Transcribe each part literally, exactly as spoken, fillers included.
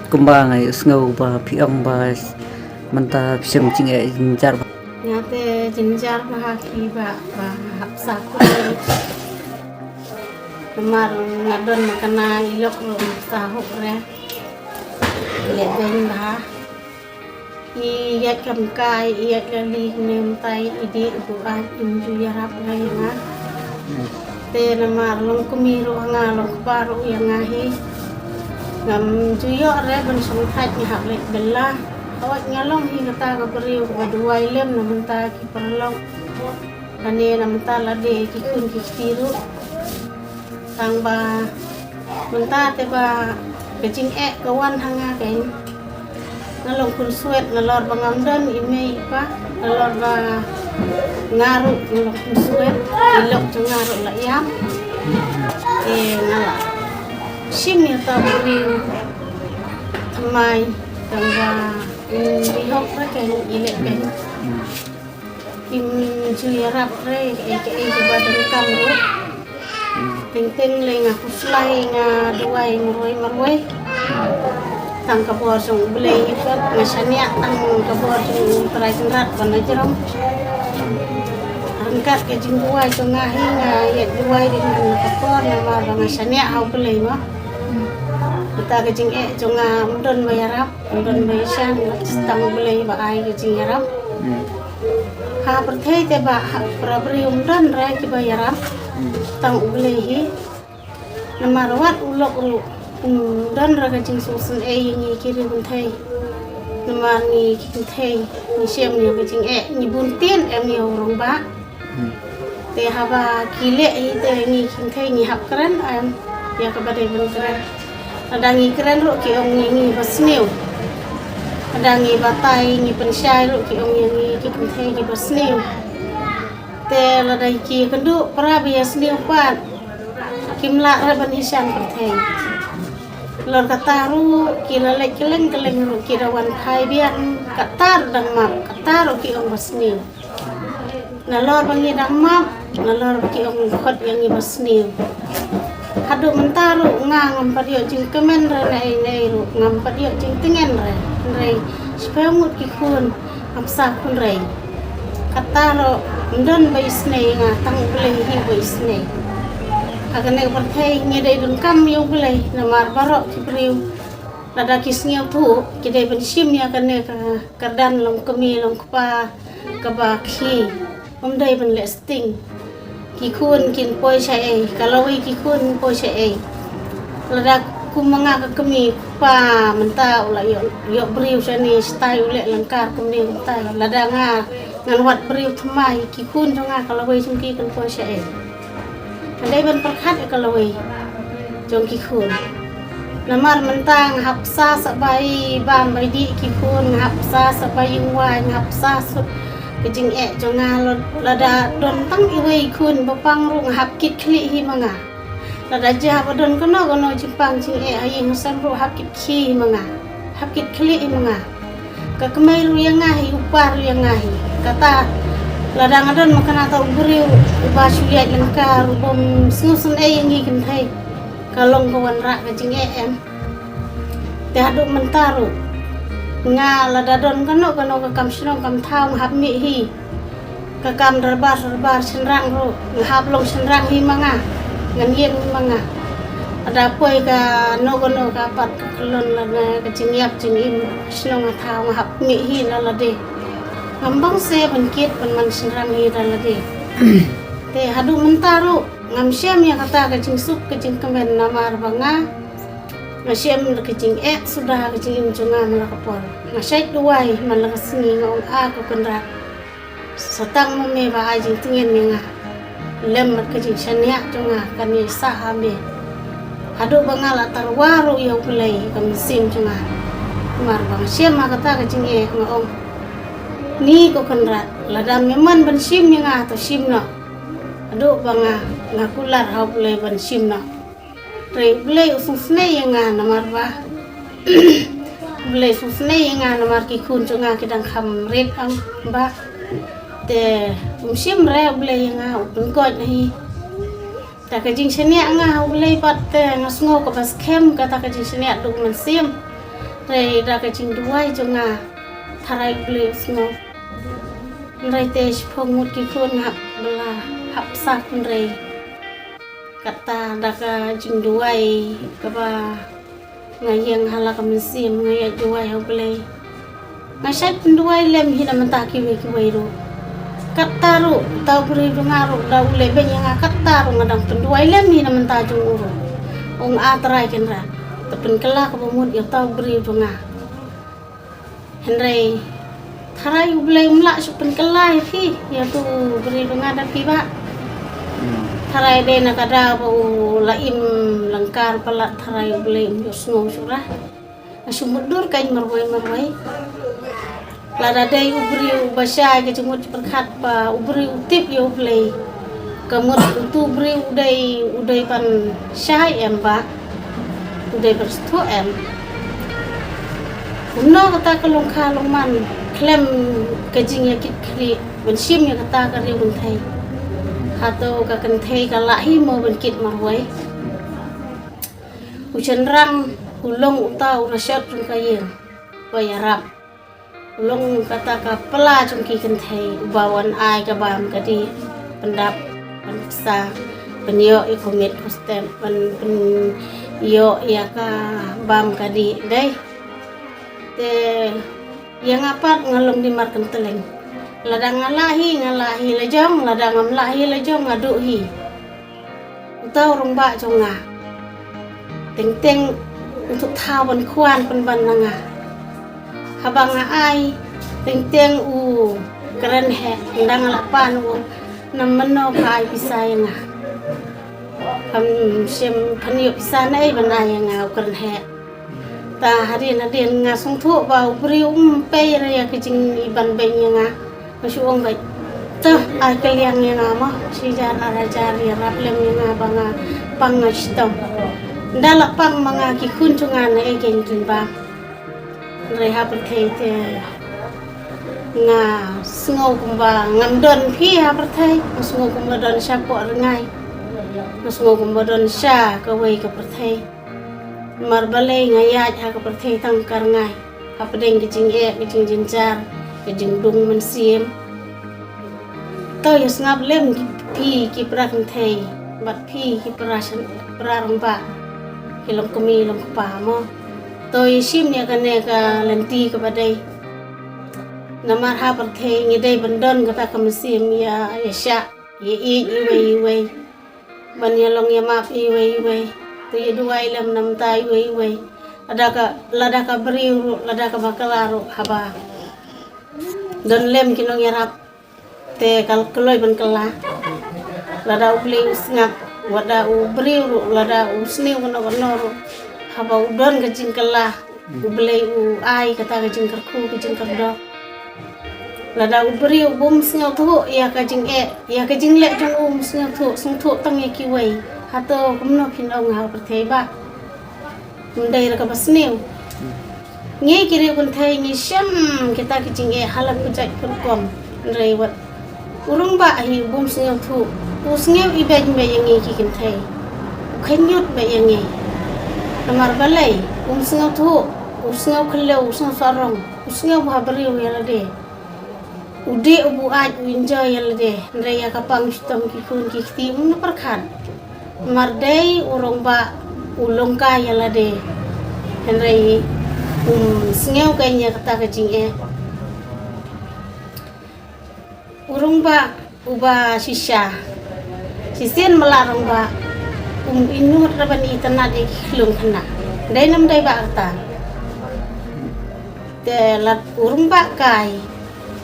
Kumba nga sngew ba phi ong ba mynta phi shem jingeh jynjar ba. Nga te jynjar ba ha ki ba ba hap sa ku. Namar nga don ma kana i lok rum sa hok re. Le ben ba. I ïaid kam kai, i ïaid la li ne mynta i dih i buaid im ju ïarap la ïa nga. Te namar long kmie ruh nga, long kpa ruh ïa nga hi. Ngam ju ïoh re ban shong thait nga hap leit bylla. Hawat nga long hi kata ka briew kaba duwai lem na mynta ki paralok. Lane na mynta lade ki khun ki kti ruh. Tang ba mynta te ba ka jingeh ka wan ha nga kein. Nga long khun swet nalor ba ngam don i mei i pa, nalor ba nga ruh nga long khun swet, i lok jong nga ruh la ïap. Te nga la shim ïa ta u briew thymmai, tang ba i hok re kein, i leh kein. Kim ju ïarap re, eh, eh, eh, ba donkam ruh. Teng teng lei nga khuslai, nga duwai marwei marwei. Tang ka bor jong U Blei hi pat, nga shaniah tang ka bor jong U Trai Kynrad ban da jrong. Ryngkat ka jingduwai jong nga hi, nga ïa duwai dei man la ka por, namar ba nga shaniah ha U Blei mo. Kata ka jingeh jong nga ym don ba ïarap. Ym don ba ïashan, tang U Blei ba ai ka jingïarap. Hmm. Ha pyrthei te ba ha para briew ym don re kiba ïarap. Hmm. Tang U Blei hi. Namar wat u lok ruh, hmm, ym don re ka jingsngewsynei ïa ngi ki riewkynthei. Namar ngi ki kynthei ngi shem ïa ka jingeh, ngi bun tien em ïa u rangbah. Hmm. Te haba ki leh hi te ngi kynthei ngi hap kren em ïa kaba dei ban kren. Lada ngi kren ruh ki ong ïa ngi ba sniew. Lada ngi batai ngi pynshai ruh ki ong ïa ngi ki kynthei kiba sniew. Te lada ki kynduh para ba ïa sniew pat kim lah re ban ïashan pyrthei. Lor kata ruh ki la leit kylleng kylleng ruh ki da wan phai biang, kata ruh dang map, kata ruh ki ong ba sniew. Nalor ba ngi dang map, nalor ba ki ong khot ïa ngi ba sniew. Haduh mynta ruh nga ngam pat ïoh jingkmen re na ei na ei ruh, ngam pat ïoh jingtngen re. Hynrei shiphew ngut ki khun, ngam sa khun re. Kata ruh ym don ba isnei nga, tang U Blei hi ba isnei. Ha kane ka pyrthei ngi dei donkam ïa U Blei, namar baroh ki briew lada ki sngewthuh ki dei ban shim ïa kane ka kyrdan long kmie long kpa kaba khie. Ym dei ban leh sting. Ki khun kin poi sha ei, ka lawei ki khun poi sha ei. Lada kum ma nga ka kmie kpa mynta u la ïoh, ïoh briew shane shatai u leh lyngkar kumne kumtai. Lada nga ngan wad briew thymmai ki khun jong nga ka lawei jong ki kan poi sha ei. Ka dei ban pyrkhat ïa ka lawei jong ki khun. Namar mynta nga hap sa sa bai bam bai dih ki khun, nga hap sa sa bai ïing wai, nga hap sa sut ka jingeh jong nga. Lada don tang iwei i khun ba pang ruh nga hap kit khlieh hi ma nga. Lada jia ba don kano kano jingpang jingeh ha ïing ha sem ruh hap kit khlieh hi ma nga. Hap kit khlieh hi ma nga. Ka kmie ruh ïa nga hi, u pa ruh ïa nga hi. Kata lada nga don ma kane ta u briew uba shu ïaid lyngkar, u bym sngewsynei ïa ngi kynthei. Ka long ka wanrah ka jingeh em. Te haduh mynta ruh nga lada don kano kano ka kam shnong kam thaw nga hap mih hi. Ka kam dorbar dorbar shynrang ruh nga hap long shynrang hi ma nga, ngan ïeng hi ma nga. Lada poi kano kano ka pat ka kyllon lane ka jingïap jingim shnong ha thaw nga hap mih hi na lade. Ngam bang se ban kit ban man shynrang hi na lade. Te haduh mynta ruh ngam shem ïa kata ka jingsuk ka jingkmen namar ba nga nga shem da ka jingeh suda ka jingim jong nga man la ka por. Nga shait duwai man la ka sngi nga ong, A ko Kynrad, sa tang ma me ba ai jingtngen ïa nga. Lem bad ka jingshaniah jong nga kane sah ha me. Haduh ba nga la tyrwa ruh ïa U Blei ka mynsiem jong nga. Namar ba nga shem ha kata ka jingeh nga ong, Ni ko Kynrad, lada me mon ban shim ïa nga to shim noh. Haduh ba nga, nga kular ha U Blei ban shim noh. Hynrei U Blei u sngewsynei ïa nga namar ba U Blei u sngewsynei ïa nga namar ki khun jong nga ki dang kham rit, ong ba. Te um shim re U Blei ïa nga, u pynkoit na hi. Da ka jingshaniah nga ha U Blei pat te nga sngew kaba skhem kata ka jingshaniah duh mynsiem. Hynrei da ka jingduwai jong nga, tharai U Blei u sngew. Hynrei te shiphew ngut ki khun nga hap bylla, hap sah, hynrei kata da ka jingduwai kaba nga ïeng ha la ka mynsiem, nga ïaid duwai ha U Blei. Nga shait pynduwai lem hi na mynta kiwei kiwei ruh. Kata ruh, uta u briew jong nga ruh, da u leh beiñ ïa nga, kata ruh nga dang pynduwai lem hi na mynta jong u ruh. Ong, A Trai Kynrad, to pynkylla kaba mut ïa uta u briew jong nga. Hynrei tharai U Blei um lah shuh pynkylla ïa phi, ïa utu u briew jong nga da phi bah. Tharai dei na ka daw ba u la im lyngkar palat, tharai U Blei um ïohsngew shuh ruh. Nga shu mutdur keiñ marwei marwei. Lada dei u briew ba shai ka jingmut jingpyrkhat ba u briew u tip ïa U Blei, ka mut utu u briew u dei, u dei ban shai em bah, u dei ban sngewthuh em. Kumno kata ka long kha long man khlem ka jingïakit khlieh ban shim ïa kata ka riew kynthei? Hato ka kynthei ka lah hi mo ban kit marwei? U shynrang u long uta u rashot jong ka ïing ba ïarap. U long kata ka pla jong ki kynthei uba wan ai ka bam ka dih, pyndap, pynpisa, pynïoh ïa ka miet ka step, pyn, pynïoh ïa ka bam ka dih, dei. Te ïa nga pat nga long dei mar kynteleng. Lada nga lah hi, nga lah hi la jong, lada ngam lah hi la jong, nga duh hi. Uta u rangbah jong nga, teng teng u thuk thaw ban khwan pynban na nga. Haba nga ai, teng teng u kren heh, ynda nga lah pan u, na mano pha ai pisa ïa nga? Pham shym phan ïoh pisa naei ban ai ïa nga, u kren heh. Ta hadien hadien nga sngewthuh ba u briew um pei re ïa ka jingïaban beiñ ïa nga. Nga shu ong beit, to ai kylliang ïa nga mo, shi hajar ar hajar ïarap lem ïa nga ba nga pang nga shitom. Ynda la pang ma nga ki khun jong nga naei kein kin bam? Hynrei ha pyrthei te nga sngew kumba ngam don phi ha pyrthei, nga sngew kumba don shapoh rngai. Nga sngew kumba don sha kawei ka pyrthei. Namar balei nga ïaid ha ka pyrthei tang ka rngai, hapdeng ka jingeh, ka jingjynjar, ka jingdung mynsiem. To ïa sngap lem ki, phi ki para kynthei bad phi ki para shan, para rangbah, ki long kmie long kpa mo. To ïa shim ïa kane ka lynti kaba dei. Namar ha pyrthei ngi dei ban don kata ka mynsiem ïa, ïa shah, ïa ïeit iwei iwei, ban ïa long ïa map iwei iwei. To ïa duwai lem na bynta iwei iwei. Lada ka, lada ka briew ruh, lada ka bakla ruh, haba don lem ki nongïarap, te ka kloi ban kylla. Lada U Blei u sngap, wat da u briew ruh, lada u sniew kano kano ruh, haba u don ka jingkylla, U Blei u ai kata ka jingkyrkhu, ka jingkyrdor. Lada u briew bym sngewthuh ïa ka jingeh, ïa ka jingleh jong u, um sngewthuh, sngewthuh tang ïa kiwei, hato kumno phin ong ha pyrthei bah? Ym dei re kaba sniew. Ngi ki riew kynthei ngi shem kita ki jingeh ha la ka jait ka rukom. Hynrei wat u rangbah hi u bym sngewthuh. U sngew ibeiñ beit ïa ngi ki kynthei. U khynñiut beit ïa ngi. Namar balei? Um sngewthuh, u sngew khlem, u sngew sarong, u sngew ba ha briew ïa lade. U dei u buaid, u enjoy ïa lade. Hynrei ïa ka pang shitom ki khun ki kti um na pyrkhat. Namar dei u rangbah u long kai ïa lade. Hynrei um sngew keiñ ïa kata ka jingeh. U rangbah uba shisha, shisien ba la rangbah, um inud ra ban itynnad ïa ki khyllung khynnah. Dei nam dei bah kata? Te lada u rangbah kai,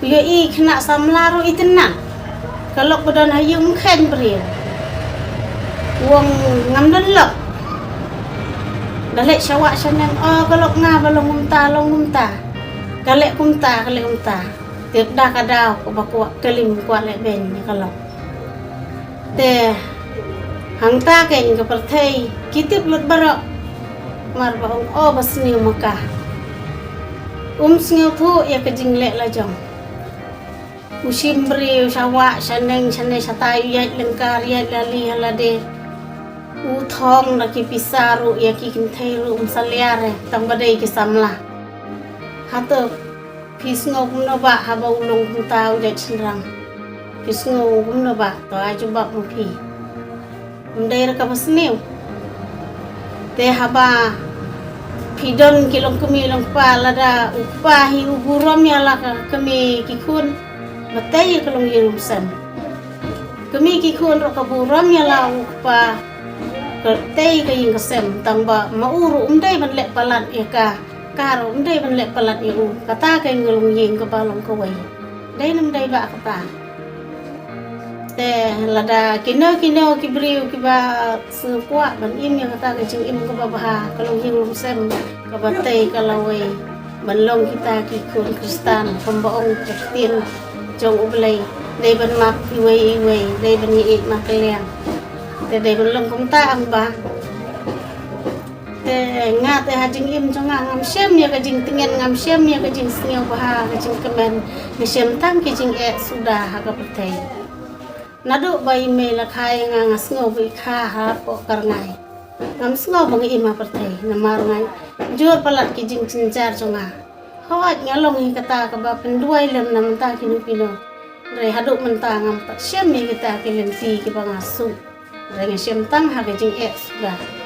u ïohi khynnah samla ruh itynnad. Ka lok ba don ha ïing um kheiñ briew. U ong ngam don lok. Da leit sha wah sha neng, o ka lok nga ba long kumta, long kumta. Ka leh kumta, ka leh kumta. Tip da ka daw kaba kwah, ka lim kwah leh beiñ ïa ka lok. Te hangta keiñ ka pyrthei ki tip lut baroh. Namar ba ong, o ba sniew ma ka. Um sngewthuh ïa ka jingleh la jong. U shim briew sha wah sha neng, shane shatai, u ïaid lyngkar, ïaid la li ha lade. U thong da ki pisa ruh ïa ki kynthei ruh um salia re, tang ba dei ki samla. Hato phi sngew kumno ba haba u long kumta u jait shynrang? Phi sngew kumno ba? To ai jubab ma phi. Um dei re kaba sniew. Te haba phi don ki longkmie longkpa, lada u kpa hi u burom ïa la ka kmie ki khun, ba tei ïa ka longïing longsem. Kmie ki khun ruh ka burom ïa la u kpa, ka tei ka ïing ka sem, tang ba ma u ruh um dei ban leh palat ïa ka, ka ruh um dei ban leh palat ïa u. Kata ka ïing ka longïing kaba long kawei. Dei ne ym dei ba kata? Te lada kino kino ki briew kiba sngewkwah ban im ïa kata ka jingim kaba bha, ka longïing longsem kaba tei ka lawei, ban long kita ki khun Khristan, kumba ong ka ktien jong U Blei, dei ban map iwei iwei, dei ban ïaieit markylliang. Te dei ban long kumta ong ba. Te nga te ha jingim jong nga ngam shem ïa ka jingtngen, ngam shem ïa ka jingsngewbha, ka jingkmen, nga shem tang ki jingeh suda ha ka pyrthei. Naduh ba i mei la kha ïa nga, nga sngew ba i kha hapoh ka rngai. Ngam sngew ba nga im ha pyrthei, namar nga jur palat ki jingjynjar jong nga. Hooid nga long hi kata kaba pynduwai lem na mynta kino kino. Hynrei haduh mynta ngam pat shem ïa kita ki lynti kiba nga suk. Hynrei nga shem tang ha ka jingeh suda.